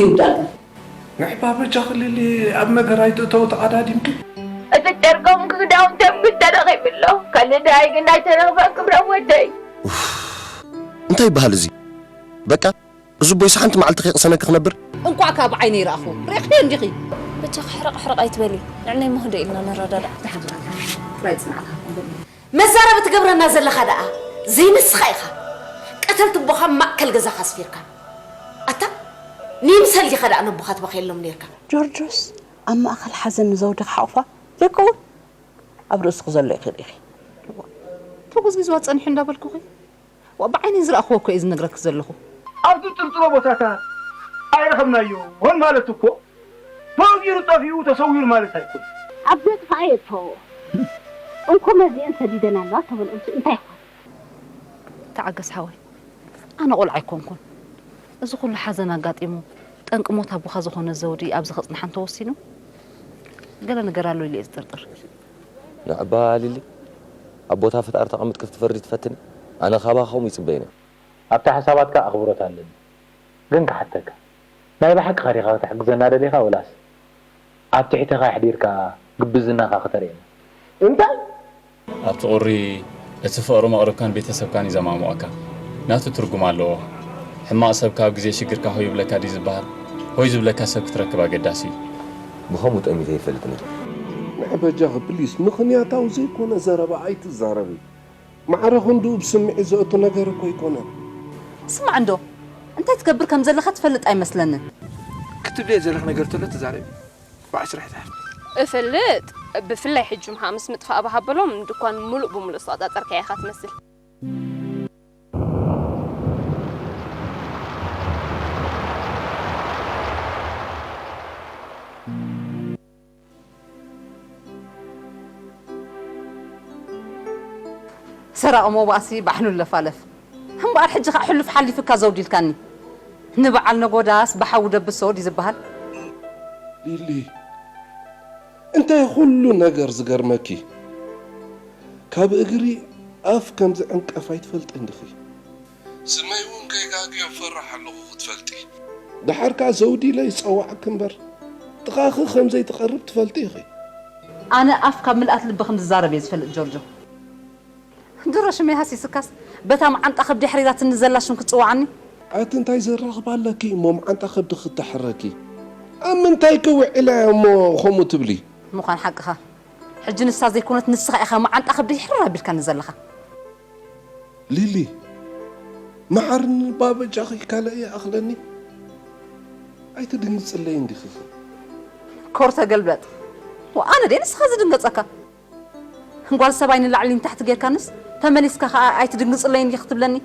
ይውዳልካ። ንዕባ በጃኺ ሊሊ ኣብ ነገር ኣይትእተው ተቐዳዲምኪ። እቲ ጨርቆም ክዳውንቶም ግን ተረኺቡ ኣሎ። ካልእ ደሃይ ግን ኣይተረኽበን ክብረ ወደይ። እንታይ ይበሃል እዚ? በቃ እዚ ቦይስ ሓንቲ መዓልቲ ከይቕሰነኪ ክነብር? እንቋዕ ከኣ ብዓይነይ ረኣኹ። ርኢኽዮ እንዲኺ? በጃኺ ሕርቕ ሕርቕ ኣይትበሊ። ንዕናይ ሞህደ ኢልና ንረዳዳእ። መዛረቢ ትገብረና ዘለኻ ደኣ ዘይንስኻ ኢኻ። ቀተልቲ ኣቦኻ ማእከል ገዛኻ ኣስፊርካ። ኣታ ንይምሰል ዲኻ ደኣ ነቦኻ ትበኽየሎም ነርካ። ጆርጆስ ኣብ ማእኸል ሓዘን ንዘውዲ ክሓቑፋ ዘይከውን ኣብ ርእስኺ ዘሎ ኢኺ ርኢኺ። ተጎዝጊዝዋ ጸኒሑ እንዳበልኩኺ ዋ ብዓይነይ ዝረኣኽዎ እኮ እየ ዝነግረኪ ዘለኹ። ኣብቲ ጥርጥሮ ቦታታት ኣይረኸብናዮን ማለት እኮ ተወጊሩ ጠፊኡ ተሰዊሩ ማለት ኣይኮነን። ኣብ ዘጥፍኣ የጥፍኦ። እንኮ መዚአን ሰዲደን ኣለዋ ተበልዑ እንታይ ይኾን? ተዓገስ ሓወይ፣ ኣነ ቆልዓ ኣይኮንኩን። እዚ ኩሉ ሓዘን ኣጋጢሙ ጠንቂ ሞት ኣቦኻ ዝኾነ ዘውዲ ኣብዚ ከጽንሓ እንተወሲኑ ገለ ነገር ኣሎ ኢለ እየ ዝጥርጥር። ንዕባ ሊሊ ኣብ ቦታ ፈጣሪ ተቐምጥኪ ክትፈርዲ ትፈትኒ? ኣነ ካባኺ ከምኡ ይጽበይ ነይረ። ኣብቲ ሓሳባትካ ኣኽብሮት ኣለኒ። ግን ክሓተካ፣ ናይ ብሓቅኻ ዲኻ ክትሕግዘና ደሊኻ ወላስ ኣብ ትሕተኻ ኣሕዲርካ ግብዝናኻ ክተርእየና? እንታይ? ኣብቲ ቁሪ እቲ ፍቕሪ መቕርብካን ቤተሰብካን እዩ ዘማምቐካ። ናቱ ትርጉም ኣለዎ። ሕማቕ ሰብ ካብ ግዜ ሽግርካ ሆይ ይብለካ ድዩ ዝበሃል? ሆይ ዝብለካ ሰብ ክትረክብ ኣገዳሲ እዩ። ብኸምኡ ጠሚተ ይፈልጥ ነይረ። ንዕ በጃኺ ፕሊስ ምኽንያታዊ ዘይኮነ ዘረባ ኣይትዛረቢ። ማዕረ ክንድኡ ብስምዒት ዘእቱ ነገር እኮ ኣይኮነን። ስማዕ እንዶ እንታይ ትገብር ከም ዘለኻ ትፈልጥ ኣይመስለንን። ክትብልዮ ዘለኺ ነገር ተሎ ተዛረቢ። ብዓስራ ይትሓፍ። እፈልጥ፣ ብፍላይ ሕጂ ምሃ ምስ ምጥፋእ ባሃበሎም ድኳን ሙሉእ ብሙሉእ ዝተቆጻጸርካያ ኢኻ ትመስል። ሰራቒ ሞባእሲ ባሕኑ ለፋለፍ። እምበኣር ሕጂ ኸኣ ሕሉፍ ሓሊፍካ ዘውዲ ኢልካኒ። ንበዓል ነጎዳስ ብሓዊ ደብሶ ድዩ ዝበሃል? ሊሊ፣ እንታይ ኩሉ ነገር ዝገርመኪ? ካብ እግሪ ኣፍ ከም ዝዕንቀፍ ኣይትፈልጥን ዲኺ? ስመይ እውን ከይጋግዮ እፈርሕ ኣለኹ ክትፈልጢ። ደሓር ከኣ ዘውዲ ኢለ ይጸዋዕኪ እምበር፣ ጥቓኺ ከም ዘይትቐርብ ትፈልጢ ኢኺ። ኣነ ኣፍ ካብ ምልኣት ልቢ ከም ዝዛረብ እየ ዝፈልጥ ጆርጆ። ድሮ ሽመይ ሃሲስካስ በታ መዓንጣ ከብዲ ኣሕሪራትኒ ዘላ ሽም ክትጽውዓኒ? ኣቲ እንታይ ዘራኽብ ኣለኪ እሞ መዓንጣ ከብዲ ክተሕረኪ? ኣብ ምንታይ ክውዕላ እሞ ከምኡ ትብሊ? ምዃን ሓቅኻ። ሕጂ ንሳ ዘይኮነት ንስኻ ኢኻ መዓንጣ ከብዲ ሕርር ኣቢልካኒ ዘለኻ። ሊሊ፣ መሓርኒ ባበጃኺ ካልእ ይኣኽለኒ። ኣይትድንግጽለይ እንዲኺ። ኮር ተገልበጥ። ወኣነ ደይ ንስኻ ዝድንገጸካ? ጓል ሰብኣይ ንላዕሊ ንታሕቲ ጌርካንስ ተመሊስካ ኸኣ ኣይትድንግጽለይን ዲኺ ክትብለኒ?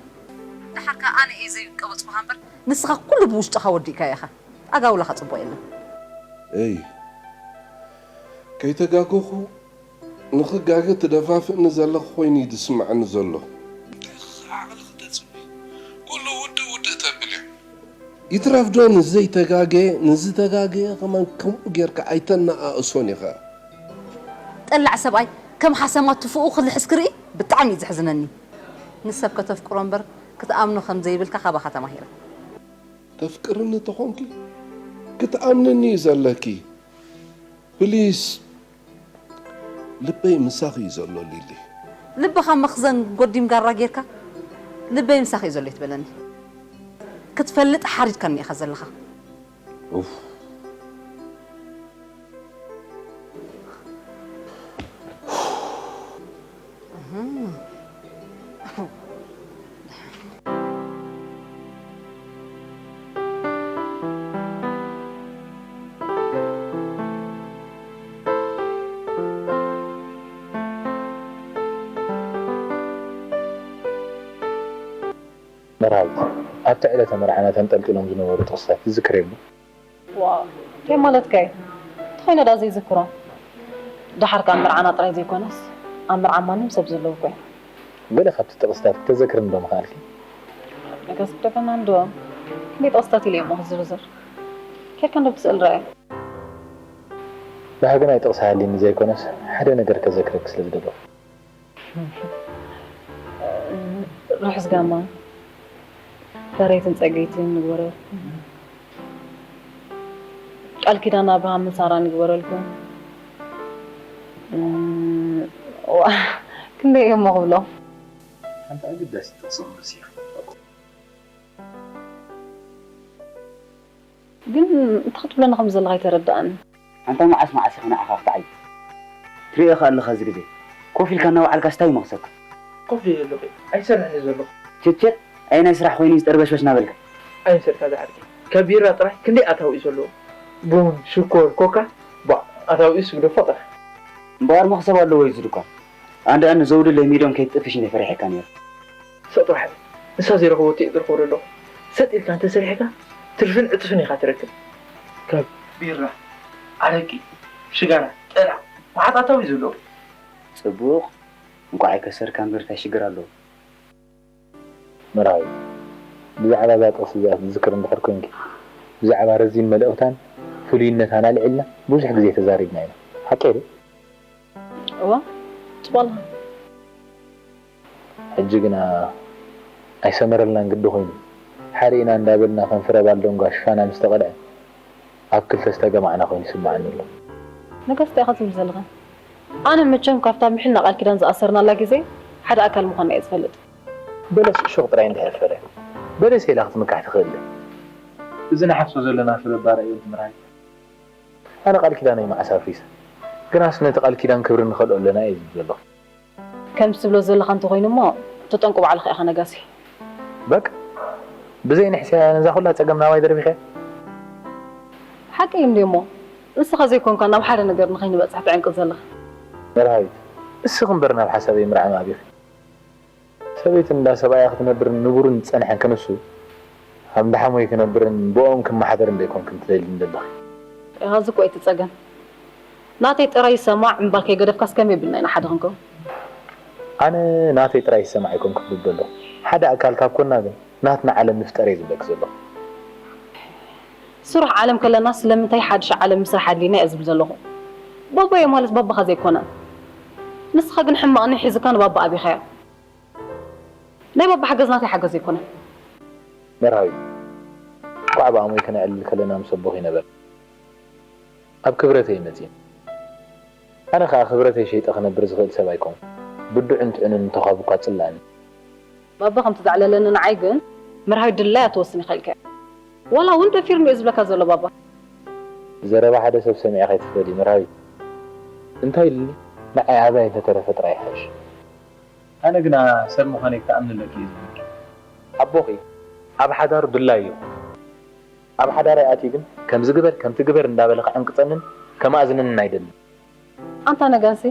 ደሓር ከኣ ኣነ እየ ዘይቀበጽኩኻ እምበር ንስኻ ኩሉ ብውሽጥኻ ወዲእካዮ ኢኻ። ኣጋውላኻ ጽቡቕ የለን። እይ፣ ከይተጋገኹ ንኽጋገ ትደፋፍእኒ ዘለኺ ኮይኑ እዩ ዝስምዓኒ ዘሎ። እንታይ ኢኺ ዓቕሊ ክተጽቢ? ኩሉ ውድእ ውድእ ተብል እዩ። ይትረፍ ዶ ንዘይተጋገየ ንዝተጋገየ ከማን ከምኡ ጌርካ ኣይተነኣእሶን ኢኻ። ጠላዕ ሰብኣይ ከም ሓሰማ ትፉኡ ክልሕስ ክርኢ ብጣዕሚ እዩ ዘሕዝነኒ። ንሰብ ከተፍቅሮ እምበር ክትኣምኖ ከም ዘይብልካ ካባኻ ተማሂረ። ተፍቅርኒ ተኾንኪ ክትኣምንኒ እዩ ዘለኪ። ፕሊስ ልበይ ምሳኺ እዩ ዘሎ ሊሊ። ልብኻ መኽዘን ጎዲም ጋራ ጌርካ ልበይ ምሳኺ እዩ ዘሎ ይትበለኒ። ክትፈልጥ ሓሪድካኒ ኢኻ ዘለኻ። ኡፍ። መርሃዊት፣ ኣብቲ ዕለተ መርዓና ተንጠልጢሎም ዝነበሩ ጥቕስታት ትዝክርዮ እሞ? ዋእ፣ እንታይ ማለትካ እዩ? እንተኾይነ ደኣ ዘይዝክሮም። ደሓር ከኣ ኣብ መርዓና ጥራይ ዘይኮነስ ኣብ መርዓ ማንም ሰብ ዘለዎ እኮ እዮም። ገለ ካብቲ ጥቕስታት ክተዘክርኒ ዶ ምኸኣልኪ? ነጋስ ብደገና እንዶ ክንደይ ጥቕስታት ኢለ እሞ ክዝርዝር። ኬድካ እንዶ ብቲ ስእሊ ርኣዮ። ብሓቂ ናይ ጥቕሲ ሃልዩኒ ዘይኮነስ ሓደ ነገር ከዘክረኪ ስለ ዝደለኹ። ርሑስ ጋማ ፈረይትን ጸገይትን ንግበረልኩም። ቃል ኪዳን ኣብርሃምን ሳራን ይግበረልኩም። እም፣ ዋ፣ ክንደይ እዮም ክብሎ? ሓንቲ ኣገዳሲት ጥቕሲ ክምልስ እየ። ግን እንታይ ክትብለና ከም ዘለኻ ኣይተረድኣንን። ኣንታ መዓስ መዓስ ኢኻ ንዓኻ ክትዓይ? ትርእዮ ከኣ ኣለኻ፣ እዚ ግዜ ኮፍ ኢልካ እናወዓልካስ እንታይ ይመኽሰካ? ኮፍ ኢለ ኣለኹ፣ ኣይሰርሕን እየ ዘለኹ። ቸቸ፣ ኣየናይ ስራሕ ኮይኑ እዩ ዝጠርበሽበሽ እናበልካ? ኣይምሰልካ ዝዓርከይ፣ ካብ ቢራ ጥራይ ክንደይ ኣታዊ እዩ ዘለዎ? ቡን፣ ሽኮር፣ ኮካ፣ ቧዕ፣ ኣታዊኡስ ግደፎ ጥራሕ። እምበኣር መኽሰብ ኣለዎ እዩ እዚ ድኳን። ኣንድ ኣን ዘውዲ ለሚዶም ከይትጥፍሽ እንደ ፈሪሐካ ነይሩ። ሰጥ ዋሕድ፣ ንሳ ዘይረኸቦ ትእጥር ክብሎ ኣለኹ። ሰጥ ኢልካ እንተሰሪሕካ ትርፍን ዕጽፍን ኢኻ ትረክብ። ካብ ቢራ፣ ዓረቂ፣ ሽጋራ፣ ጠላ፣ መዓት ኣታዊ እዩ ዘለዎ። ጽቡቕ፣ እንቋዕ ኣይከሰርካ እምበር እንታይ ሽግር ኣለዎ? መርሃዊት፣ ብዛዕባ እዛ ጥቕሲ እዚኣ ትዝክር እንድሕር ኮንኪ፣ ብዛዕባ ረዚን መልእኽታን ፍሉይነታን ኣልዒልና ብዙሕ ግዜ ተዛሪብና ኢና። ሓቀይ ድዩ? እዋ፣ ጽቡቕ ኣለኻ። ሕጂ ግና ኣይሰመረልናን ግዲ ኮይኑ፣ ሓደ ኢና እንዳበልና ከም ፍረ ባልዶንጓ ሽፋና ምስ ተቐልዐ፣ ኣብ ክልተ ዝተገማዕና ኮይኑ ይስምዓኒ ኣሎ። ነጋሲ፣ እንታይ ኢኻ ትብል ዘለኻ? ኣነ መቸም ካብታ ምሕልና ቃል ኪዳን ዝኣሰርናላ ግዜ ሓደ ኣካል ምዃንና እየ ዝፈልጥ። በለስ እሾኽ ጥራይ እንድሕር ፈረ፣ በለስ ኢላ ክትምካሕ ትኽእል ድያ? እዚ ንሓፍሶ ዘለና ፍረ ባርዕ እዩ፣ ምርሃይ። ኣነ ቃል ኪዳነይ መዓስ ኣፍሪሰ? ግናስ ነቲ ቃል ኪዳን ክብሪ ንኸልኦ ኣለና እየ ዝብል ዘለኹ። ከምዚ ትብሎ ዘለኻ እንተኾይኑ እሞ፣ እቲ ጠንቁ ባዕልኻ ኢኻ ነጋሲ። በቃ፣ ብዘይ ንሕስያ ነዛ ኩላ ጸገም ናባይ ደርቢኸያ? ሓቂ እዩ እንድዩ እሞ፣ ንስኻ ዘይኮንካ ናብ ሓደ ነገር ንኸይንበጽሕ ትዕንቅጽ ዘለኻ። መርሃዊት፣ እስኺ እምበር ናብ ሓሳበይ ምርዓም ኣቢኺ። ሰበይቲ እንዳ ሰብኣያ ክትነብርን ንቡርን ዝጸንሐን ክንሱ፣ ከም ደሓሞይ ክነብርን ብኦም ክመሓደርን ዶ ኣይኮንክን ትደልይን ዘለኺ? እዚ እኮ እዩ እቲ ጸገም። ናተይ ጥራይ ይሰማዕ እምበር ከይገደፍካስ ከመይ ቢልና ኢና ሓደ ክንከውን? ኣነ ናተይ ጥራይ ይሰማዕ ኣይኮንኩን ዝብል ዘለኹ። ሓደ ኣካል ካብ ኮና ግን ናትና ዓለም ንፍጠር እየ ዝብለኪ ዘለኹ። ስሩሕ ዓለም ከለና ስለምንታይ ሓድሽ ዓለም ምስራሕ ኣድልዩና እየ ዝብል ዘለኹ። ባባየ ማለት ባባኻ ዘይኮነ። ንስኻ ግን ሕማቕ ኒሕ ሒዝካ ንባባ ኣቢኻዮ። ናይ ባባ ሓገዝ ናተይ ሓገዝ ኣይኮነን። መርሃዊ፣ እንቋዕ ብኣሞይ ከነዕልል ከለና ምስ ኣቦኺ ነበረ። ኣብ ክብረተይ መጺእኒ። ኣነ ኸኣ ክብረተይ ሸይጠ ክነብር ዝኽእል ሰብ ኣይኮንኩን። ብዱዕን ጥዑንን እንተኾንኩ እኳ ጽላእኒ። ባባ ከምቲ ዘዕለለኒ ንዓይ ግን መርሃዊ ድላያ ትወስን ኢኻ ኢልካዮ። ዋላ እውን ደፊርኒ እዩ ዝብለካ ዘሎ ባባ። ዘረባ ሓደ ሰብ ሰሚዕኻ ኣይትፍረዲ መርሃዊ። እንታይ ኢሉኒ? ንዓይ ኣባይ እንተተረፈ ጥራይ ይሓይሽ። ኣነ ግና ሰብ ምዃነይ ክትኣምንለኪ እየ ዝብለኪ። ኣቦኺ ኣብ ሓዳር ድላዩ እዩ። ኣብ ሓዳረይ ኣትዩ ግን ከምዚ ግበር ከምቲ ግበር እንዳበለ ክዕንቅጸንን ከማእዝነንን ኣይደልን። ኣንታ ነጋሲ፣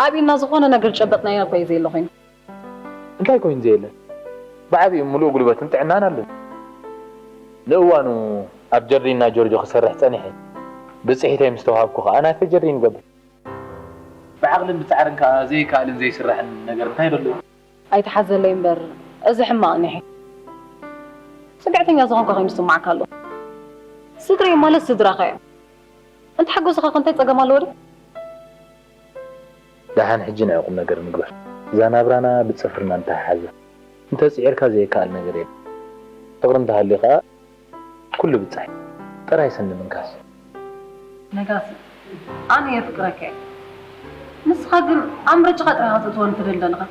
ኣብ ኢድና ዝኾነ ነገር ዝጨበጥናዮ እኮ እዩ ዘየለ ኮይኑ። እንታይ ኮይኑ ዘየለ? ብዓቢኡ ምሉእ ጉልበትን ጥዕናን ኣለኒ። ንእዋኑ ኣብ ጀርዲን ናይ ጆርጆ ክሰርሕ ጸኒሐ። ብጽሒተይ ምስ ተዋሃብኩ ከኣ ናተይ ጀርዲን ይገብር። ብዓቕልን ብጻዕርን ከኣ ዘይከኣልን ዘይስራሕን ነገር እንታይ ደሎ እዩ? ኣይትሓዘለይ እምበር፣ እዚ ሕማቕ ኒሕ እዩ። ጽግዕተኛ ዝኾንካ ኮይኑ ይስምዓካ ኣሎ። ስድራይ ማለት ስድራኻ እዮም። እንተሓገዙኻ ከ እንታይ ጸገም ኣለዎ ድዩ? ደሓን ሕጂ ንዕኡ ቁም ነገር ንግበር። እዛ ናብራና ብጽፍርና ንተሓሓዛ። እንተጽዒርካ ዘይከኣል ነገር የለን። ፍቕሪ እንተሃልዩ ከኣ ኩሉ ብጻይ። ጥራይ ስኒ ምንካስ። ነጋሲ፣ ኣነ የፍቅረካ እየ። ንስኻ ግን ኣብ ምርጫኻ ጥራይ ኢኻ ተእትወኒ ትደሊ ዘለኻ።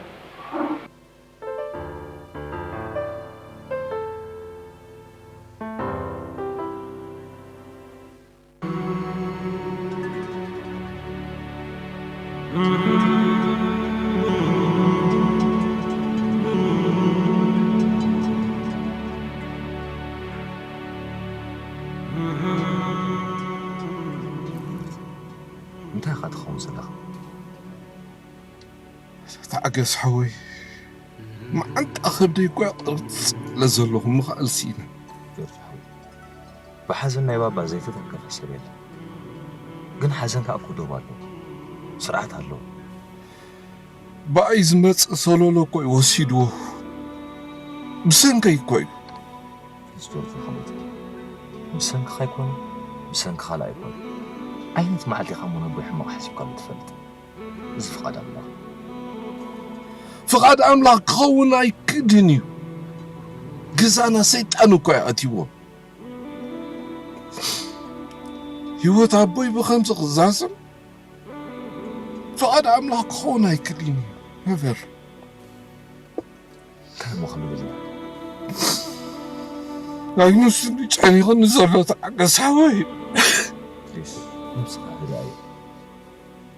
እንታይ ኢኻ ትኸውን ዘለኻ? ተዓገስ ሓወይ፣ መዓንጣ ከብደይ እኳ ይቐርጽ ስለ ዘለኹ ምኽኣል ስኢነ። ጆርጅ ሓወይ፣ ብሓዘን ናይ ባባ ዘይተተከፈ ሰብ የለን። ግን ሓዘን ከኣ እኮ ዶብ ኣለዎ፣ ስርዓት ኣለዎ። ብኣይ ዝመጽእ ሰሎሎ እኮ እዩ ወሲድዎ። ብሰንከይ እኮ እዩ። ጆርጆ ሓወይ፣ ብሰንክኻ ኣይኮነን፣ ብሰንኪ ካልእ ኣይኮነን። ዓይነት መዓልቲ ኢኻ እሞ ነቦይ ሕማቕ ሓሲብካሉ ትፈልጥ? እዚ ፍቓድ ኣምላኽ። ፍቓድ ኣምላኽ ክኸውን ኣይክእልን እዩ። ገዛና ሰይጣን እኮ እዩ ኣትይዎ። ህይወት ኣቦይ ብኸምዚ ክዛዘም ፍቓድ ኣምላኽ ክኸውን ኣይክእልን እዩ። ነቨር። እንታይ እሞ ክንብል ኢና? ናይ ንሱ ጨኒቕኒ ዘሎ ተዓገስ ሓወይ። ፕሊስ፣ ነብስኻ ህድኣ እዩ።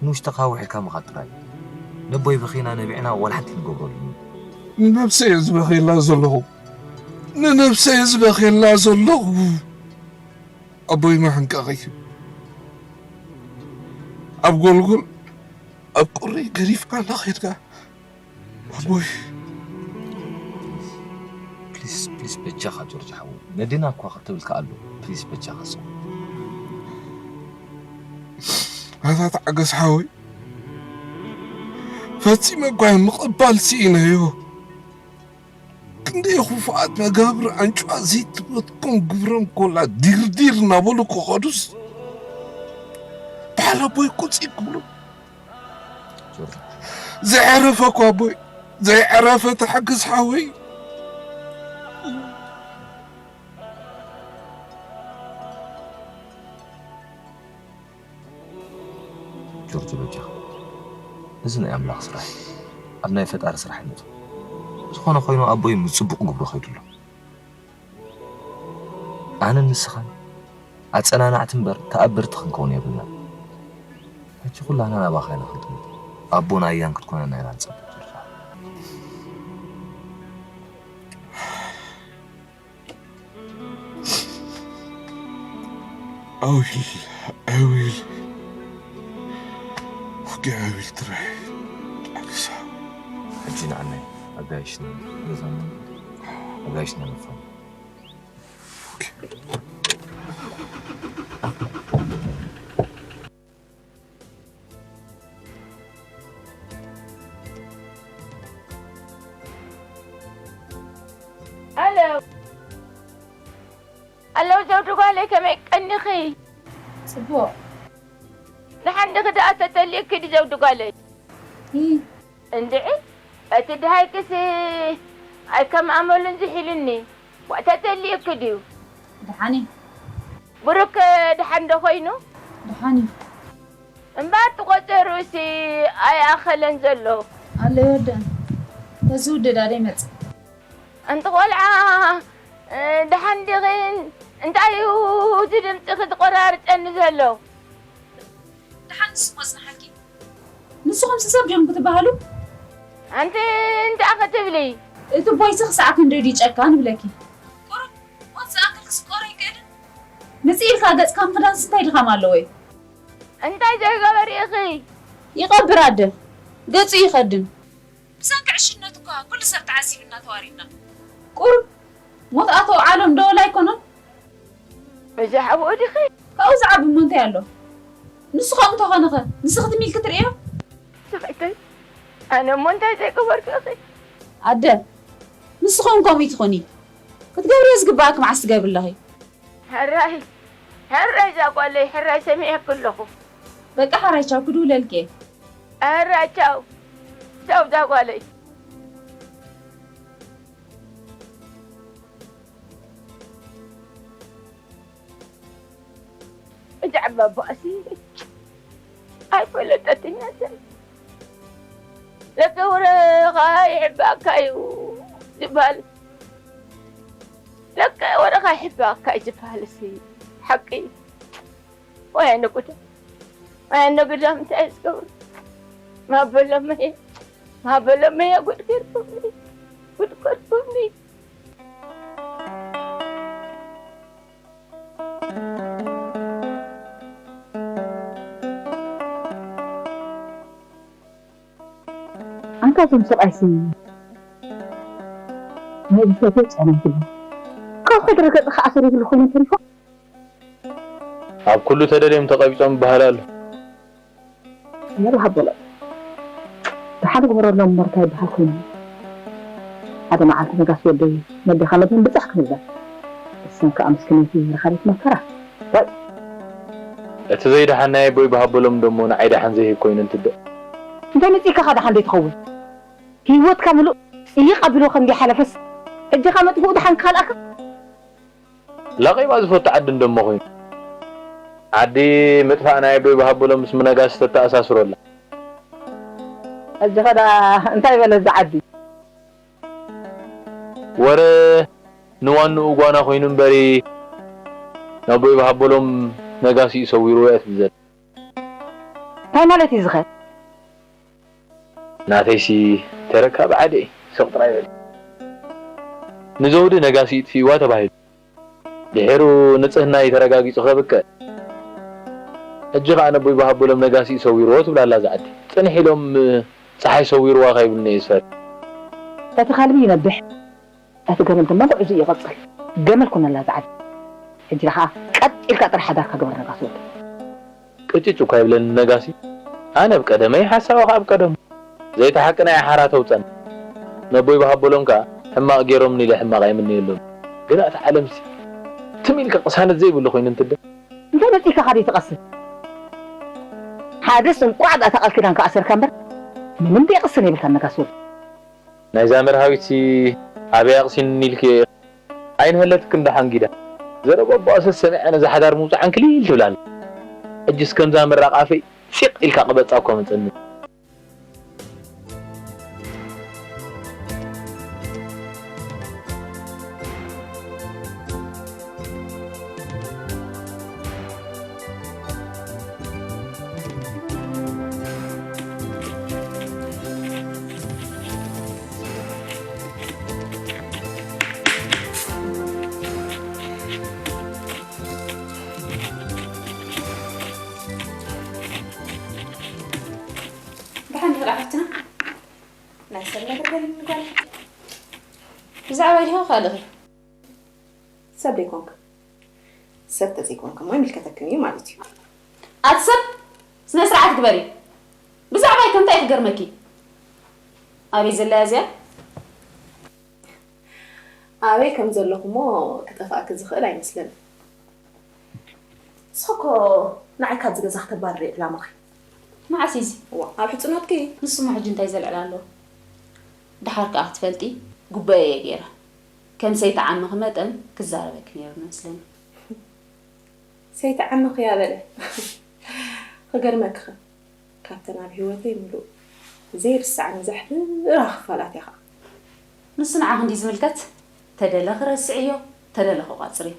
ንውሽጥኻ ውሒድካ ምኻድ ጥራይ። ነቦይ በኺና ነቢዕና ዋላ ሓንቲ ክንገብረሉ። ንነብሰይ እየ ዝበኽየላ ዘለኹ። ንነብሰይ እየ ዝበኽየላ ዘለኹ። ኣቦይ መሕንቀቒ። ኣብ ጎልጎል ኣብ ቁሪ ገዲፍካ እናኸድካ ኣቦይ። ፕሊስ ፕሊስ በጃኻ ጆርጅ ሓወይ ነዴና እኳ ክትብል ከኣሉ ፕሊስ በጃኻ ስቕ ኣታ ተዓገስ ሓወይ ፈጺመ እኳ ምቕባል ስኢነዮ። ክንደይ ክፉኣት መጋብር ኣንጭዋ ዘይትበትኮም ግብሮም ኮላ ዲርዲር እናበሉ ክኸዱስ በዓል ኣቦይ ቁፂ ክብሉ ዘይዕረፈ እኳ ኣቦይ ዘይዕረፈ ተሓግዝ ሓወይ። ጆርጆ በጃኻ፣ እዚ ናይ ኣምላኽ ስራሕ እዩ። ኣብ ናይ ፈጣሪ ስራሕ ይነቱ። ዝኾነ ኮይኑ ኣቦይ ምስ ጽቡቕ ግብሩ ኸይዱ ኣሎ። ኣነን ንስኻን ኣጸናናዕቲ እምበር ተኣበርቲ ክንከውን የብልናን። ሕጂ ኩላና ናባኻ ኢና ክንጥምት። ኣቦን ኣያን ክትኮነና ኢና ንጸብእ ጆርጆ። ኣዊል ኣዊል ኦኬ ኣዊል ትራይ ኣክሳ ሕጂ ንዓናይ ኣጋይሽና ገዛና ኣጋይሽና ንፋን ኣሎ ኣሎ ዘውዲ ጓለይ ከመይ ቀኒኺ? ጽቡቕ ንሓንድኺ ደኣ ተተሊእኪ ድዩ ዘውዲ ጓለይ? ሂ እንድዒ እቲ ድሃይክስ ኣይከም ኣመሉን ዝሒሉኒ። ዋእ ተተሊእኪ ድዩ? ደሓን እዩ። ብሩክ ደሓን ዶ ኮይኑ? ደሓን እዩ። እምበኣር እቲ ቆጸርኡሲ ኣይኣኸለን ዘሎ። ኣሎ ይወደን። ተዝውደድ ኣደ ይመጽእ። ኣንቲ ቆልዓ ደሓን ዲኺ? እንታይ እዩ እዚ ድምፅኺ ዝቆራርፀኒ ዘሎ? ደሓን ንስሞ ዝነሓልኪ ንስኹም ስሰብ ዲኹም ክትበሃሉ? ኣንቲ እንታይ ክትብሊ? እቲ ቦይሲ ክሳዕ ክንደይ ድዩ ጨካን ይብለኪ? ቁሩብ ሞት ዝኣክል ክስቆሮ ይክእልን? ምፅእ ኢልካ ገፅካ ምኽዳንስ እንታይ ድኻም ኣለዎ እዩ? እንታይ ዘይገበር ኢኺ? ይቐብር ኣደ ገፁ ይኸድን። ብሰንኪ ዕሽነት እኳ ኩሉ ሰብ ተዓዚብና ተዋሪድና። ቁሩብ ሞት ኣቶ ዓለም ደወል ኣይኮነን? እዚ ሓብኡ ዲኺ? ካብኡ ዝዓቢ እሞ እንታይ ኣሎ? ንሱ ከምኡ እንተኾነኸ ንስኺ ትም ኢልኪ ትርእዮ? ሰበይተይ ኣነ እሞ እንታይ ዘይገበርኩ ኢኺ? ኣደ ንስኺ እውን ከምኡ ትኾኒ። ክትገብርዮ ዝግባኣኪ መዓስ ትገብሪ ኣለኺ? ሕራይ ሕራይ እዛ ጓለይ ሕራይ ሰሚዐኪ ኣለኹ። በቃ ሕራይ ቻው ክድውለልኪ እየ። ሕራይ ቻው ቻው እዛ ጓለይ። እዛ ዓባባኣሲ ኣይፈለጠትኛትን ለከ ወረኻ ይሕባእካ እዩ ዝበሃል ለከ ወረኻ ይሕባእካ እዩ ዝበሃል እሲ ሓቂ እዩ። ወይ ኣነ ጉዳ ወይ ኣነ ጉዳ ምንታይ ዝገብሩ ማበሎመየ ማበሎመየ ጉድ ገርኩምኒ ጉድ ገርኩምኒ። ኣንታ እዞም ሰብኣይሲ ናይ ብሰተይ ጨና ይብሉ ካብ ከድረ ገጽ ከዓሰር ይብሉ ኮይኖም ተሪፎም ኣብ ኩሉ ተደልዮም ተቐቢጾም ይበሃል ኣሎ። ነብር ሃቦሎም ደሓን ግበረሎም እምበር እንታይ ይበሃል ኮይኑ ሓደ መዓልቲ ነጋስ ወደይ ነዴኻ መድህን ብጻሕ ክንብለን እሰን ከዓ ምስክነይቲ ረኻቢት መከራ ዋይ እቲ ዘይደሓን ናይ ኣቦይ ብሃበሎም ደሞ ንዓይ ደሓን ዘይህብ ኮይኑ እንትደእ እንታይ መጺእካ ደሓን ዘይትኸውን ህይወትካ ምሉእ ጽይቕ ኣቢልዎ ከም ዘይሓለፈስ ሕጂ ኻ መጥፍኡ ደሓን ካልኣካ ላቒባ ዝፈቱ ዓዲ እንደሞ ኮይኑ ዓዲ ምጥፋእ ናይ ኣቦይ በሃበሎም ምስ ነጋሲ ተተኣሳስሮ ኣላ። ሕጂ ኸ ደኣ እንታይ በለ እዚ ዓዲ? ወረ ንዋንኡ ጓና ኮይኑ እምበሪ፣ ናቦይ በሃበሎም ነጋሲኡ ሰዊርዎ እያ ትብል ዘላ። እንታይ ማለት እዩ ዝኸ? ናተይሲ ተረካቢ ዓደ እዩ፣ ስቕ ጥራይ በል። ንዘውዲ ነጋሲኡ ጥፊእዋ ተባሂሉ። ድሒሩ ንጽህናይ ተረጋጊጹ ከብቅዕ፣ ሕጂ ኸኣ ነቦይ በሃበሎም ነጋሲኡ ሰዊርዎ ትብል ኣላ እዛ ዓዲ። ጽንሕ ኢሎም ጸሓይ ሰዊርዋ ከይብሉኒ እየ ዝፈርህ። እቲ ከልቢ ይነብሕ፣ እቲ ገመል ድማ ጉዕዞኡ ይቕጽል። ገመል ኩነላ እዛ ዓዲ። ሕጂ ኸኣ ቀጥ ኢልካ ጥራሕ ሓዳርካ ግበር ነጋሲ ወደይ። ቅጭጭ እኳ ይብለኒ ነጋሲ። ኣነ ኣብ ቀደመይ፣ ሓሳዊ ኸኣ ኣብ ቀደሙ። ዘይተሓቂ ናይ ሓራ ተውጸን። ነቦይ በሃበሎም ከኣ ሕማቕ ገይሮምኒ ኢለ ሕማቕ ኣይምነየሎም። ግዳ እታ ዓለምሲ ትም ኢልካ ቅሳነት ዘይብሉ ኮይኑ እንትደ። እንታይ መጺእካ ካደይ ትቐስን? ሓደስ እንቋዕ ደኣ እታ ቃል ኪዳንካ ኣሰርካ እምበር፣ ምንም ዘይቕስን የብልካን ነጋሲ ወደይ። ናይዛ መርሃዊትሲ ኣበይ ኣቕሲንኒ ኢልክዮ ኢኺ? ኣይንሀለትክን ደሓን ጊዳ። ዘረባ ኣቦኣ ሰሰሚዐ ነዛ ሓዳር ምውጻዕ ዕንክሊል ትብል ኣላ። ሕጅስ ከምዛ ምራቕ ኣፈይ ሲቕ ኢልካ ቅበጻ እኮ መጸኒ። ደሓን ዲኺ ደኣ ሓፍትና? ናይ ሰብ ነገር ገሪምኒ ጓል። ብዛዕባይ ዲኺ ካልእኺ? ሰብ ደይኮንክ። ሰብ ተዘይኮንክ እሞ ኣይምልከተክን እዩ ማለት እዩ። ኣቲ ሰብ ስነ ስርዓት ግበሪ። ብዛዕባይ ከ እንታይ ክገርመኪ? ኣበይ ዘላ እያ እዚኣ? ኣበይ ከም ዘለኹ እሞ ክጠፍኣኪ ዝኽእል ኣይመስለንን። ንስኺ እኮ ንዓይ ካብዚ ገዛ ክተባርሪ ዕላማኺ። መዓስ እዩ እዚ? እዋ፣ ኣብ ሕጽኖትኪ። ንሱ እሞ ሕጂ እንታይ ዘልዕል ኣለዎ? ደሓር ከኣ ክትፈልጢ፣ ጉባኤ እየ ገይረ። ከም ሰይቲ ዓምኺ መጠን ክዛረበኪ ነይሩ መስለኒ። ሰይቲ ዓምኺ እያ በለ። ክገርመኪ ኸ፣ ካብተን ኣብ ህይወተይ ምሉእ ዘይርስዓኒ ዘሕፍራ ክፋላት እያ ኸኣ። ንሱ ንዓኺ እንድዩ ዝምልከት፣ ተደለኺ ረስዕዮ፣ ተደለኺ ቋጽርዮ።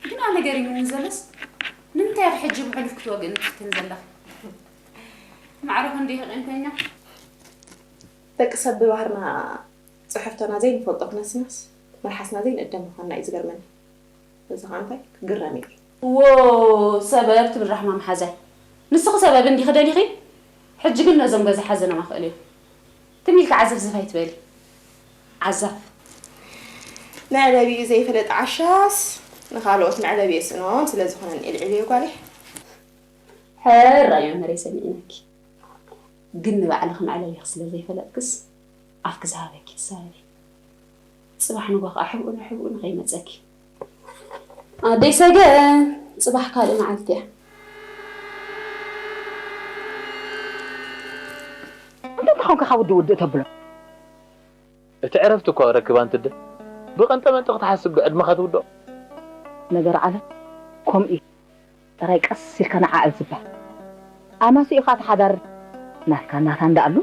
ግን ኣነ ገሪሙኒ ዘሎስ፣ ንምንታይ ኢኺ ሕጂ ብሕሉፍ ክትወግእኒ ትፍትኒ ዘለኺ? ማዕረ ክንደይ ኢኺ ቂምተኛ? ደቂ ሰብ ብባህርና ጽሕፍቶና ዘይንፈልጦ ክነስንስ፣ መልሓስና ዘይንእደም ምዃንና እዩ ዝገርመኒ። እዚ ኸኣ እንታይ ክግረም ኢሉ። እዎ፣ ሰበብ ትብል ራሕማ መሓዛይ። ንስኺ ሰበብ እንዲኺ ደሊኺ? ሕጂ ግን ነዞም ገዛ ሓዘኖም ኣኽእልዮም። ትም ኢልኪ ዓዘፍዘፍ ኣይትበሊ። ዓዛፍ። መዕለቢኡ ዘይፈለጠ ዓሻስ ንኻልኦት መዕለቢ የስእኖም ስለ ዝኾነኒ ኢልዒልዮ ጓለይ። ሕራይ መምህረይ ሰሚዕናኪ። ግን ንባዕልኺ መዕለቢኺ ስለ ዘይፈለጥክስ ኣፍኪ ዝሃበኪ ትዛረቢ። ጽባሕ ንግሆ ከኣ ሕብኡ ንሕብኡ ንኸይመጸኪ። ኣደይ ሰገን፣ ጽባሕ ካልእ መዓልቲ እያ። እንታይ ተኾንካ ካብ ውድእ ውድእ ተብሎ? እቲ ዕረፍቲ እኳ ረክባ እንትደ፣ ብቐንጠመንጢ ክትሓስብ ዶ ዕድመኻ ትውድኦ? ነገር ዓለም ከምኡ እዩ። ጥራይ ቀስ ኢልካ ንዓዕል ዝበሃል። ኣማሲኡ ኢኻ እቲ ሓዳር ናትካ ናታ እንዳኣሉ።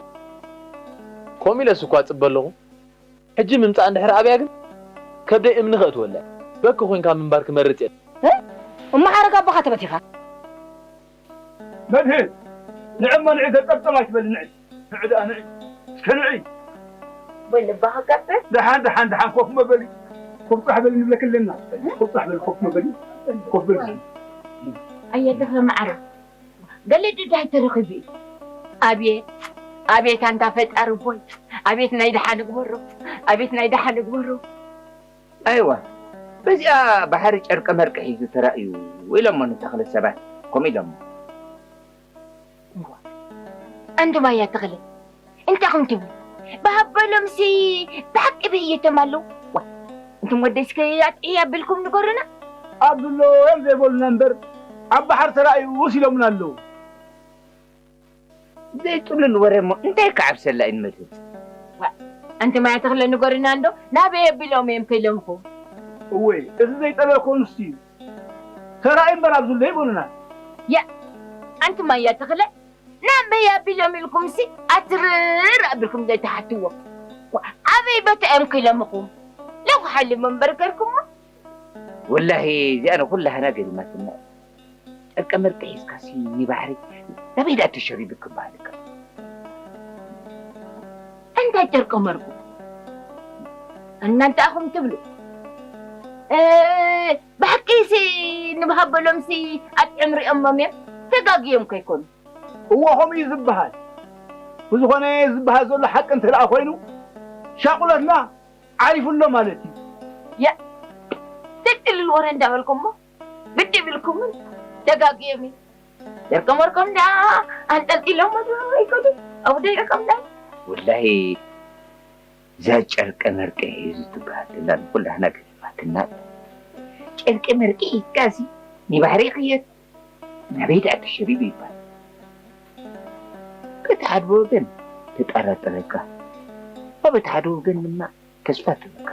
ከምኡ ኢለስ እኳ እጽበ ኣለኹ። ሕጂ ምምጻእ እንድሕር ኣብያ ግን ከብደይ እምኒ ከእትወላ። በኪ ኮይንካ ምንባር ክመርጽ እየ። እ? እሞ ሓረግ ኣቦኻ ተበቲኻ? መድህን፣ ንዒ እሞ ንዒ፣ ተጠብጠብ ኣይትበሊ፣ ንዒ። ንዒ ደኣ ንዒ። እስከ ንዒ። ወይ ልባኻ ቀጽል። ደሓን፣ ደሓን፣ ደሓን፣ ኮፍ መበሊ። ኮፍ ጻሕ በሊ ንብለኪ ኣለና። ኮፍ ጻሕ በሊ፣ ኮፍ መበሊ። ኮፍ በሊ። ኣየለኸ ማዕረ። ገለ ድዳይ ተረኺቡ እዩ። ኣቤት፣ ኣቤት ኣንታ ፈጣሪ ቦይ። ኣቤት ናይ ደሓን ግበሮ። ኣቤት ናይ ደሓን ግበሮ። ኣይዋ፣ በዚኣ ባሕሪ ጨርቂ መርቂ ሒዙ ተራእዩ ኢሎሞ ንተኽለ ሰባት፣ ከምኡ ኢሎሞ። እዋ፣ ኣንቱም ኣያ ተኽለ፣ እንታይ ኹም ትብሉ? ብሃበሎምሲ ብሓቂ ብህይቶም ኣለዉ። ዋ፣ እንቱም ወደይ እስከ ኣጥዕያ ኣቢልኩም ንገሩና። ኣብ ዝብሎ እዮም ዘይበሉና እምበር፣ ኣብ ባሕሪ ተራእዩስ ኢሎምና ኣለዉ። ዘይጥሉል ወረ እሞ እንታይ ክዓብሰላ እዩ ንመድህን? ዋ፣ ኣንቱም ኣያ ተኽለ ንገሩና እንዶ፣ ናበይ ኣቢሎም እዮም ከይሎምኹ? እወ፣ እዚ ዘይጠለብኮ ንሱ እዩ። ተራእዩ እምበር ኣብዚ ኣሎ ይብሉና። ያ ኣንቲ ማያ ተኽለ ናበይ ኣቢሎም ኢልኩም ሲ ኣትርር ኣቢልኩም ዘይትሓትዎም። ዋ፣ ኣበይ ቦታ እዮም ክለምኹም? ለኹ ሓሊሞ እምበር ገርኩሞ። ወላሂ እዚኣነ ኩላህና ገሪማትና። ጨርቀ መርቂ ሒዝካሲ ንባሕሪ ናበይ ደኣ ተሸሪቡ ክበሃልካ። እንታይ ጨርቀ መርቁ እናንተ ኣኹም ትብሉ? እ፣ ብሓቂሲ ንብሃበሎምሲ ኣጥዕም ሪኦሞም እዮም። ተጋግዮም ከይኮኑ። እወ ከምኡ እዩ ዝበሃል። ብዝኾነ ዝበሃል ዘሎ ሓቂ እንተ ደኣ ኮይኑ ሻቑሎትና ዓሪፉ ኣሎ ማለት እዩ። ያ ትክክል ወረ እንዳበልኩሞ ግዲ ብልኩምን ተጋግዮም እዩ። ደርቆም ወርቆም ዳ ኣንጠልጢሎም ወዱ ይከዱ። ኣብደይ ረቀም ዳ ወላሂ እዛ ጨርቀ መርቂ ሒዙ ትበሃል ዘላ ንኩላህና ገሪማትና። ጨርቂ መርቂ ሒዝካሲ ንባሕሪ ይኽየድ ናበይ ደኣ ተሸሪቡ ይባል። በቲ ሓደ ወገን ተጠራጥረካ፣ በቲ ሓደ ወገን ድማ ተስፋ ትብለካ።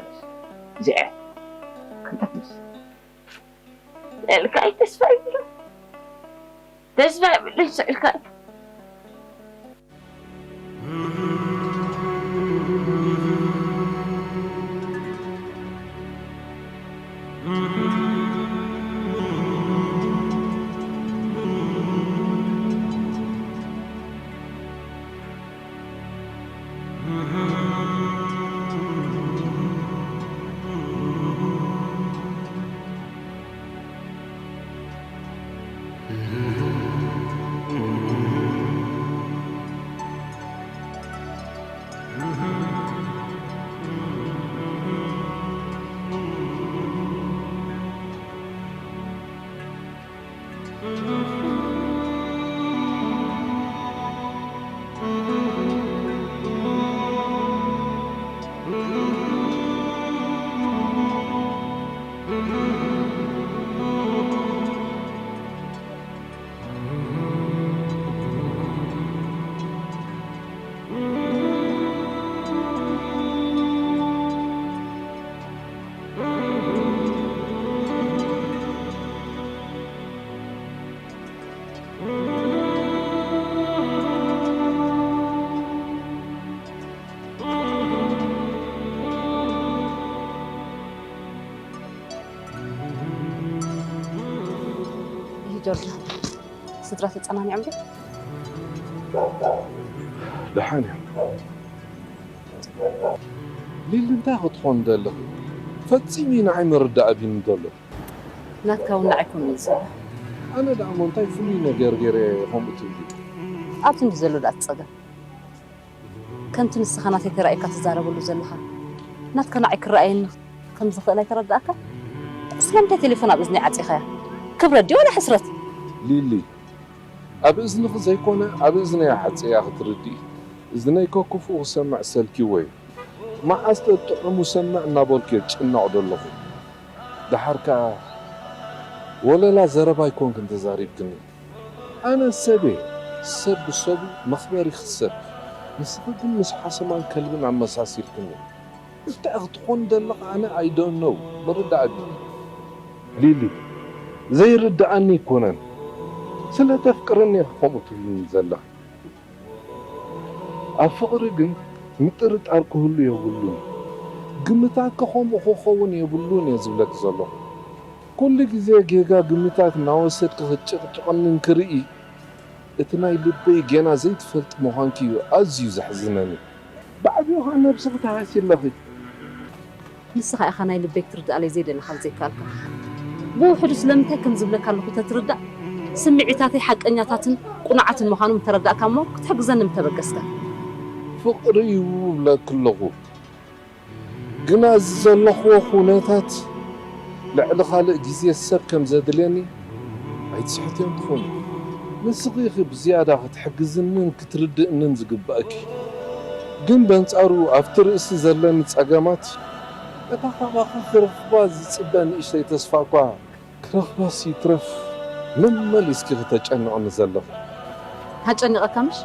እዚኣ ከምታ ትመስል። ልዕልካይ ተስፋ ይብሉ ተስፋ ይብሉ ስዕልካይ ጆርጆ፣ ስድራ ተጸናኒዖም ዶ? ደሓን እዮም። ሊሊ እንታይ ክትኾን ደለኺ? ፈጺሙ ንዓይ ምርዳእ ኣቢኒ ዘሎ። ናትካ እውን ንዓይ ኮን እዩ ዝስምዕ። ኣነ ደኣ እሞ እንታይ ፍሉይ ነገር ገይረ እየ ከምኡ ትብሊ? ኣብቲ እንዲ ዘሎ ደኣ ትጸገም። ከምቲ ንስኻ ናተይ ተራእየካ ትዛረበሉ ዘለኻ ናትካ ንዓይ ክረኣየኒ ከም ዝኽእል ኣይተረዳእካ? ስለምንታይ ቴሌፎን ኣብ እዝነይ ዓጺኻያ? ክብረት ድዩ ወላ ሕስረት? ሊሊ፣ ኣብ እዝንኺ ዘይኮነ ኣብ እዝነይ ዓጽያ ክትርድኢ። እዝነይ እኮ ክፉእ ክሰምዕ ሰልኪዎ እዩ። መዓስ ጥዑሙ ሰምዕ እናበልኩ እየ ዝጭነቕ ዘለኹ። ደሓር ከኣ ወለላ ዘረባ ኣይኮንክን ተዛሪብክኒ። ኣነ ሰብ እየ፣ ሰብ ብሰቡ መኽበሪ ይኽሰብ። ንስኺ ግን ምስ ሓሰማን ከልብን ኣመሳሲልክኒ። እንታይ ክትኾን ዘለኻ ኣነ I don't know። ምርዳእ ኣለኒ። ሊሊ፣ ዘይርድኣኒ ኣይኮነን። ስለ ተፍቅርኒ ኢኺ ከምኡ ትብልኒ ዘለኺ። ኣብ ፍቕሪ ግን ምጥርጣር ክህሉ የብሉን። ግምታትኪ ከምኡ ክኸውን የብሉን እየ ዝብለኪ ዘለኹ። ኩሉ ግዜ ጌጋ ግምታት እናወሰድኪ ክትጭቕጭቕኒ እንክርኢ፣ እቲ ናይ ልበይ ጌና ዘይትፈልጢ ምዃንኪ እዩ ኣዝዩ ዘሕዝነኒ። ብዓቢኡ ኸኣ ነብስኺ ትሃስዪ ኣለኺ። ንስኻ ኢኻ ናይ ልበይ ክትርድኣለይ ዘይደለኻ ዘይከኣልካ። ብውሕዱ ስለምንታይ ከም ዝብለካ ኣለኹ ተትርዳእ፣ ስምዒታተይ ሓቀኛታትን ቁኑዓትን ምዃኖም ምተረዳእካ እሞ ክትሕግዘኒ ምተበገስካ። ፍቕሪ እዩ እብለኪ ኣለኹ። ግና እዚ ዘለኽዎ ኩነታት ልዕሊ ካልእ ግዜ ሰብ ከም ዘድልየኒ ኣይትስሕትዮን ትኾኒ። ንስኺ ኢኺ ብዝያዳ ክትሕግዝንን ክትርድእንን ዝግባእኪ። ግን በንጻሩ ኣብቲ ርእሲ ዘለኒ ጸገማት እታ ካባኺ ክረኽባ ዝጽበ ንእሽተይ ተስፋ እኳ ክረኽባስ ይትረፍ መመሊስኪ ኢኺ ተጨንቕኒ ዘለኺ። ኣጨኒቐካ ምሽ?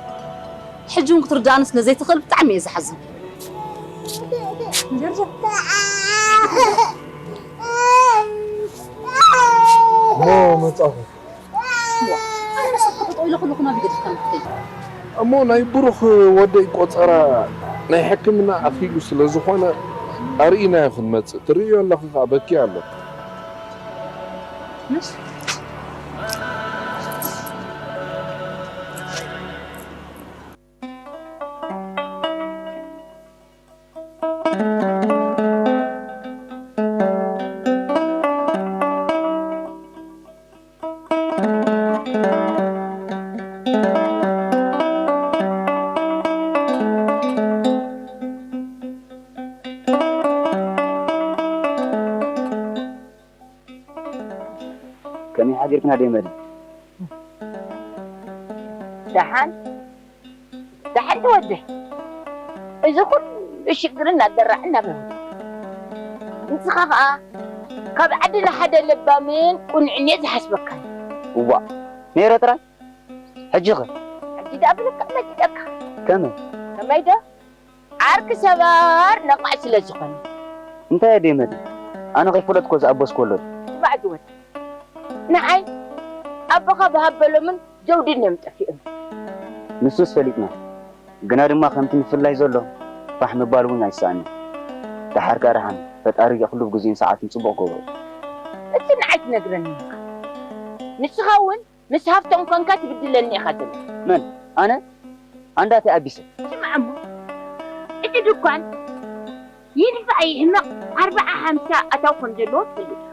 ሕጂ እውን ክትርድኣኒ ስለ ዘይትኽእል ብጣዕሚ እየ ዝሓዝን። ጀርጀር። እሞ መጻኹ። ኣነ መሳኹ ጠጠው ኢለ ኩልኹም ኣብ ገድፍካ ምትይ። እሞ ናይ ብሩኽ ወደይ ቆጸራ ናይ ሕክምና ኣኺሉ ስለ ዝኾነ ኣርኢናዮ ክንመጽእ። ትርእዮ ኣለኺ ኸኣ በኪ ኣሎ። ምስ ከመይ ሓዲርክና ደይ መዲ? ደሓን ደሓን ተወደ። እዚ ኩሉ ሽግርን ኣደራዕን ናበይ? ንስኻ ኸኣ ካብ ዓድና ሓደ ለባምን ቁንዕን እየ ዝሓስበካ። እዋ ነይረ ጥራይ። ሕጂ ኸ? ሕጂ ደኣ ብልክዕ መጺጸካ። ከመይ? ከመይ ዶ? ዓርኪ ሰባር ነቓዕ ስለ ዝኾነ። እንታይ እየ ደይ መዲ? ኣነ ከይፈለጥኩ ዝኣበስኩ ኣሎ። ትባዕ ዝወድ ንዓይ ኣቦኻ ብሃበሎምን ጀውድን እዮም ጠፊኦም። ንሱስ ፈሊጥና። ግና ድማ ከምቲ ምፍላይ ዘሎ ፋሕ ምባል እውን ኣይሰኣንን። ደሓር ከኣ ደሓን ፈጣሪ ኩሉ ብግዜኡን ሰዓቱን ጽቡቕ ገብሮ። እቲ ንዓይ ትነግረኒ ኢኻ። ንስኻ እውን ምስ ሃብቶም ኮንካ ትብድለኒ ኢኻ ዘለኻ። መን? ኣነ? ኣንዳተይ ኣቢሰ? ስማዕ እሞ እቲ ድኳን ይድፋእ ይሕመቕ ኣርብዓ ሓምሳ ኣታው ከም ዘለዎ ትፈልጥ ኢኻ።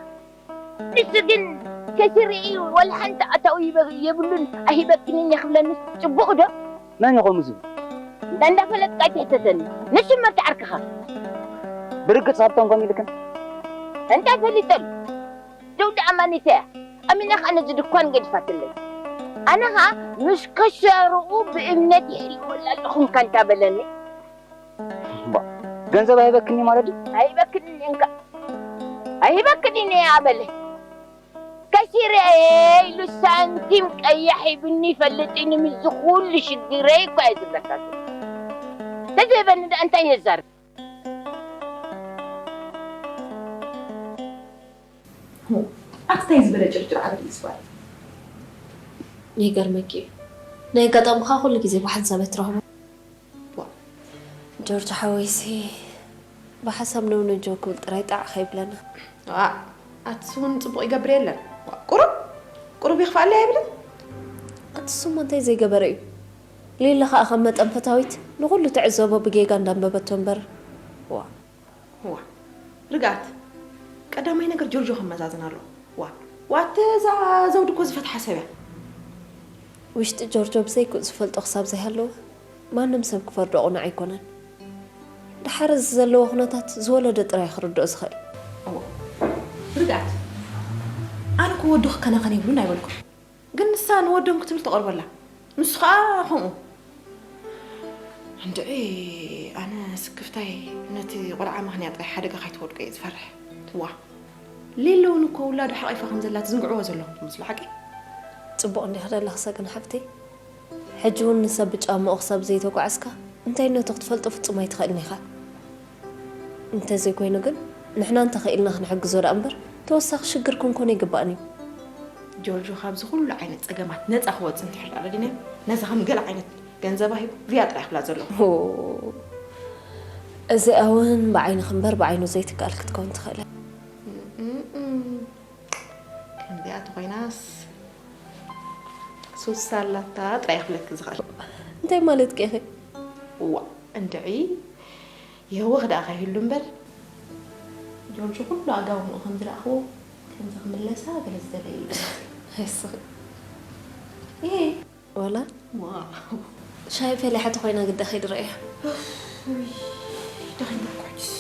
ንሱ ግን ከሲረ እዩ፣ ዋላ ሓንቲ ኣታዊ ይበ- የብሉን፣ ኣይህበክንን እየ ክብለኒ ጽቡቕ ዶ? መን እዩ ከምኡ ዝብል? እንዳ እንዳፈለጥካ ኣይትሕተተኒ። ንሱ መብት ዓርክኻ። ብርግጽ ሃብቶም ከም ኢልክን? እንታይ ፈሊጠሉ? ደው ደኣ ማኒተ እያ። ኣሚና ኸኣ ነዚ ድኳን ገዲፋትለይ። ኣነ ኸኣ ምስ ከሰሩኡ ብእምነት ይሕልወላ ኣለኹም ከንታ በለኒ። እባ፣ ገንዘብ ኣይህበክን እዩ ማለት ድዩ? ኣይበክን እንካ ኣይበክን እየ ኣበለ። ከሲረ ኢሉ ሳንቲም ቀያሕ ሂብኒ ይፈልጥ እዩ ንምዚ ኩሉ ሽግረይ እኳ እየ ዝብለካ። ተዘይበኒ ደኣ እንታይ የዛርብ? ኣክስታይ ዝበለ ጭርጭር ዓበድ እዩ ዝበሃል። ይገርመኪ እዩ። ናይ ኣጋጣሚ ከዓ ኩሉ ግዜ ብሓንሳብ እየ ትረኽቦ። ጆርጆ ሓወይሲ ብሓሳብ ነው ነጆ ክብል ጥራይ ጣዕ ከይብለና። ኣትስ እውን ፅቡቕ ይገብር የለን። ቁሩብ ቁሩብ ይኽፍኣለይ ኣይብልን። ኣትስሞ እንታይ ዘይገበረ እዩ? ሊሊ ከዓ ከም መጠን ፈታዊት ንኹሉ ትዕዘቦ ብጌጋ እንዳንበበቶ እምበር። ዋ ዋ ርግኣት ቀዳማይ ነገር ጆርጆ ከመዛዝን ኣለዎ። ዋ ዋተ እዛ ዘውዲ እኮ ዝፈትሓ ሰብ እያ። ውሽጢ ጆርጆ ብዘይክኡ ዝፈልጦ ክሳብ ዘይሃለወ ማንም ሰብ ክፈርዶ ቅኑዕ ኣይኮነን። ድሓር እዚ ዘለዎ ኩነታት ዝወለደ ጥራይ ክርድኦ ዝኽእል። እዎ ርግኣት ኣነ እኮ ወዱ ክከናኸን የብሉን ኣይበልኩን። ግን ንሳ ንወዶም ክትብል ተቐርበላ ንሱ ኸኣ ከምኡ። እንድዒ ኣነ ስክፍታይ ነቲ ቆልዓ ምኽንያት ጥራይ ሓደጋ ከይትወድቆ እየ ዝፈርሕ። ዋ ሌሎ እውን እኮ ውላዱ ሓቒፋ ከም ዘላ ትዝንግዕዎ ዘለኹም ትመስሉ ሓቂ? ጽቡቕ እንዲኺ ዘለኺ ሰገን ሓፍተይ። ሕጂ እውን ንሰብ ብጫማኡ ክሳብ ዘይተጓዕዝካ እንታይነቱ ክትፈልጦ ፍጹም ኣይትኽእልን ኢኻ። እንተዘይኮይኑ ግን ንሕና እንተኽኢልና ክንሕግዞ ደኣ እምበር ተወሳኺ ሽግር ክንኮኖ ኣይግባእን እዩ። ጆርጆ ካብዚ ኩሉ ዓይነት ጸገማት ነጻ ክወጽእ እንድሕር ደኣ ረዲናዮ ነዚ ከም ገለ ዓይነት ገንዘብ ሂቡ ቪያ ጥራይ ክብላ ዘለዎ። ሆ፣ እዚኣ እውን ብዓይንኺ እምበር ብዓይኑ ዘይትከኣል ክትከውን ትኽእል እያ። ከምዚኣ ተኾይናስ ሱስ ኣላታ ጥራይ ክብለኪ ዝኽእል። እንታይ ማለትኪ ኢኺ? እዋ እንድዒ የህወኽ ደኣ ከይህሉ እምበር ጆርጆ ኩሉ ኣጋውንኡ ከም ዝረኣኽዎ ከምዚ ክምለሳ ገለ ዝደለየ እዩ ዝመስል። ኣይስኺ ይሄ ዋላ ዋው ሻሂ ፈሊሓ ተኾይና ግዳ ከይዲ ረእያ። ውይ ደኺመ እኮ ሕጅስ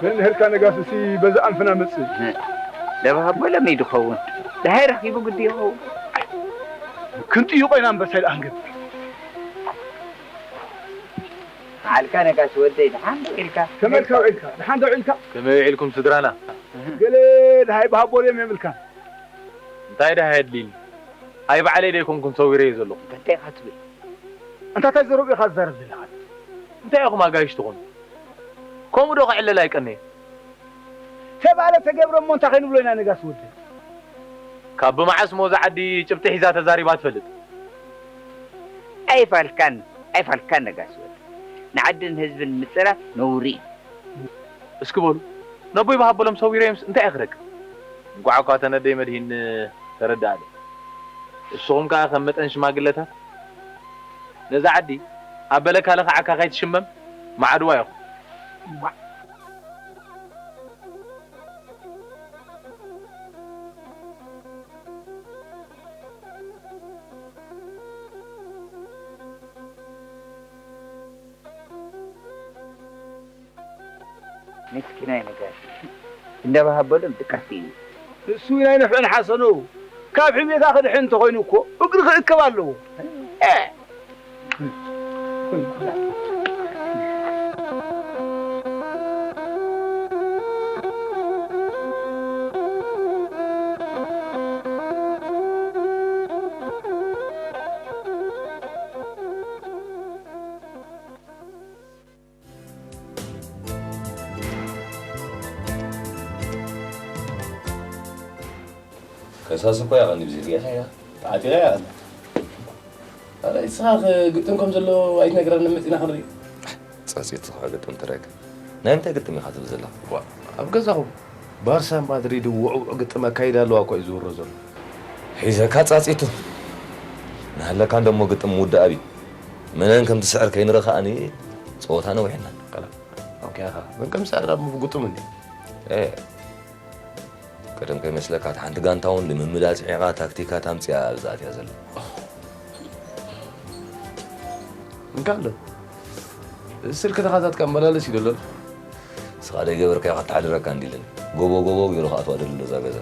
መን ሄድካ ነጋስሲ በዚ ኣንፍና መጽእ። ለባሃቦ ለመይ ድኸውን? ደሃይ ረኺቡ ግዲ ይኸውን። ክንጥይቆ ኢና ኣንበሳ ኢሉ ኣንገብ። በዓልካ ነጋሲ ወደይ፣ ደሓን ዶ ኢልካ? ከመይ ኢልካ ውዒልካ? ደሓን ዶ ውዒልካ? ከመይ ውዒልኩም ስድራና? ገለ ደሃይ በሃቦ ድዮም የብልካን? እንታይ ደሃይ ኣድልይኒ? ኣይ ባዕለይ ዶ ኣይኮንኩን ሰዊረዮ ዘለኹ? እንታይ ኢኻ ትብል? እንታይ እንታይ ዘረብ ኢኻ ትዛረብ ዘለኻ? እንታይ ኢኹም ኣጋይሽ ትኾኑ? ከምኡ ዶ ክዕለል ኣይቀነየ? ተባለ ተገብረ እሞ እንታይ ከይንብሎ ኢና ነጋሲ ወደይ? ካብ ብመዓስ ሞ እዛ ዓዲ ጭብጢ ሒዛ ተዛሪባ ትፈልጥ? ኣይፋልካን፣ ኣይፋልካን ነጋሲ ወደይ። ንዓድን ህዝብን ምጽራፍ ነውሪ እዩ። እስኪ በሉ፣ ነቦይ በሃበሎም ሰዊረዮምስ እንታይ እዩ ክረክብ? እንቋዕ እኳ ተነደይ መድሂን ተረድኣለይ። ንስኹም ከኣ ከም መጠን ሽማግለታት ነዛ ዓዲ ኣብ በለካ ለኽዓካ ከይትሽመም መዓድዋ ኢኹም። ምስኪናይ ነጋሲ፣ እንዳ በሃበሎም ድቀርቲ እዩ። ንሱ ናይ ንፍዕን ሓሰኑ ካብ ሕሜታ ክድሕን እንተኾይኑ እኮ እግሪ ክእከብ ኣለዎ። እ! ከሳስ እኮ እያ ቀንዲ ብዘይ ጌታ እያ። ተዓጢቓ እያ። ኣረ፣ ንስኻ ግጥም ከም ዘሎ ኣይትነግረንን መፂና ክንርኢ። ጸጺቱ ክግጥም ትረክ። ናይ ምንታይ ግጥም ኢኻ ትብል ዘለኻ? ዋ፣ ኣብ ገዛኹም ባርሳን ማድሪድ ውዕውዕ ግጥም ኣካይዳ ኣለዋ እኮ እዩ ዝውረ ዘሎ። ሒዘካ ጻጺቱ። ናሃለካ እንደሞ ግጥም ምውዳእ ኣብዩ። መነን ከም ትስዕር ከይንርኢ ከኣ ጸወታ ነዊሕና። ቀላ፣ ኦኬ፣ ኣኻ። መን ከም ዝስዕር ኣብ ግጥም እንዲ? ኤ፣ ቀደም ከይመስለካ፣ እታ ሓንቲ ጋንታ እውን ልምምድ ኣጽዒቓ፣ ታክቲካ ታምጽኣ ኣብዚ ኣትያ ዘላ። እንካ ኣሎ። ስልኪ ተኻታትካ መላለስ እዩ ዘሎ። ንስኻ ደይ ገበርካዮ ከተሓድረካ እንዲልን። ጎቦ ጎቦ ገይሩ ክኣትዋ ደሊ ነዛ ገዛ።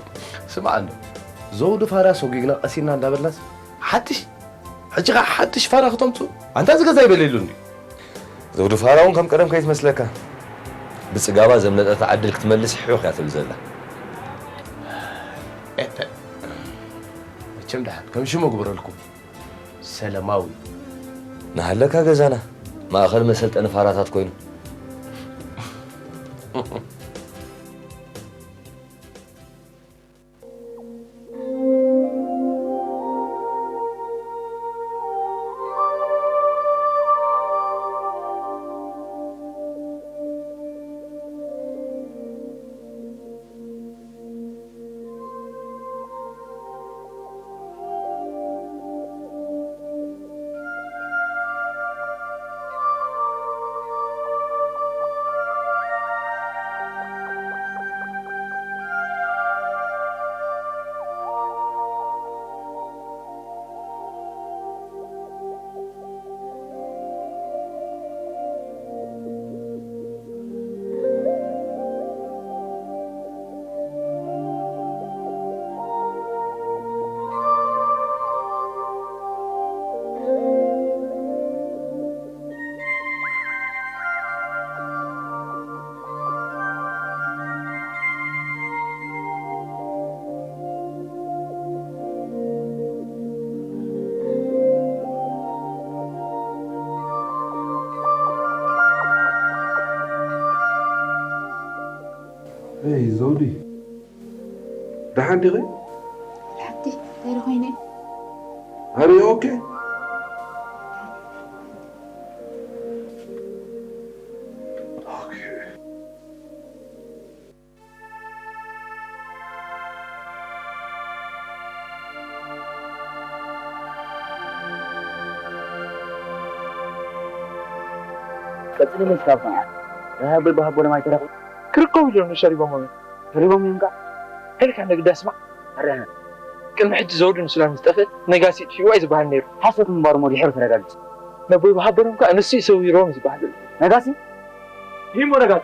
ስማዕ ኣሎ። ዘውዲ ፋራ ሰጒግና ቀሲና እንዳበልናስ፣ ሓድሽ፣ ሕጂ ኸዓ ሓድሽ ፋራ ክተምጽኡ? ኣንታ እዚ ገዛ ይበለሉ እንዲ። ዘውዲ ፋራ እውን ከም ቀደም ከይትመስለካ። ብጽጋባ ዘምለጠታ ዕድል ክትመልስ ሕዩኽ እያ ትብል ዘላ። ኤፐ። መቸም ደሓን፣ ከም ሽሙ ግበረልኩም። ሰለማዊ። ናሃለካ ገዛና፣ ማእኸል መሰልጠኒ ፋራታት ኮይኑ። Hey, Zodi. ደሓን ዲኺ? ሓንቲ እንታይ ዶ ኮይነ? Are you okay? Okay. ቀጽሊ እስካብ ኾንያ። ረሃብ በል በሃቦ ለማይ ተረኽቡ። ክርከቡ ኢሎም ሸሪቦም እዮም። ሸሪቦም እዮም ከ? ሄልካ ንግዳ ስማዕ። ኣረ። ቅድሚ ሕጂ ዘውዲ ንሱዳን ምስ ጠፍእ ነጋሲ ጥፊኡ እዩ ዝበሃል ነይሩ። ሓሶት ምንባሩ እሞ ድሕሪ ተረጋጊጹ። ነቦይ በሃቦ ሎም ከኣ ንሱ እዩ ሰዊሮም እዩ ዝበሃል ዘሎ። ነጋሲ? ይሞ ነጋሲ።